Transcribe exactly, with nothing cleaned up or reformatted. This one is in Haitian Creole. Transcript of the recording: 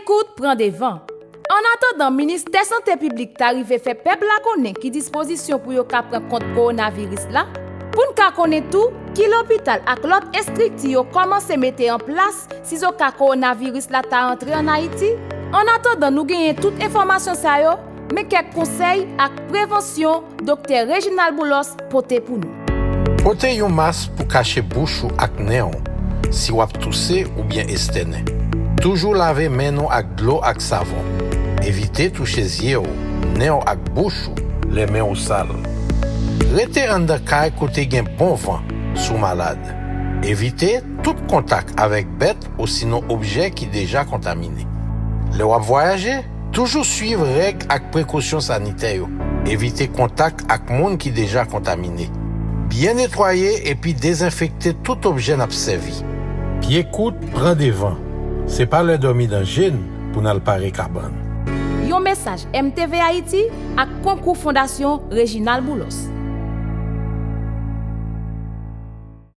Kout pran devan. Annatandan Ministè Sante Piblik ta rive fè pèp la konnen ki dispozisyon pou yo ka pran kont kowonaviris la, pou n ka konnen tou ki lopital ak lòt estrikti yo kòmanse mete an plas sizoka kowonaviris la ta antre ann Ayiti. Annatandan nou genyen tout enfòmasyon sa yo, men kèk konsèy ak prevansyon Doktè Reginald Boulos pote pou nou. Pote yon mas pou kache bouch ou ak nen w si w ap touse oubyen estènen. Toujou lave men nou ak dlo ak savon. Evite touche zye w, nen w ak bouch ou lè men w sal. Rete anndan kay kote gen bon van si w malad. Evite tout kontak avèk bèt osinon objè ki deja kontamine. Lè w ap vwayaje, toujou swiv règ ak prekosyon sanitè yo. Evite kontak ak moun ki deja kontamine. Byen netwaye epi dezenfekte tout objè n ap sèvi. Pye kout, pran devan. Se pa lè dòmi nan je n pou n al pare kabann. Yon mesaj M T V Ayiti ak konkou Fondasyon Reginald Boulos.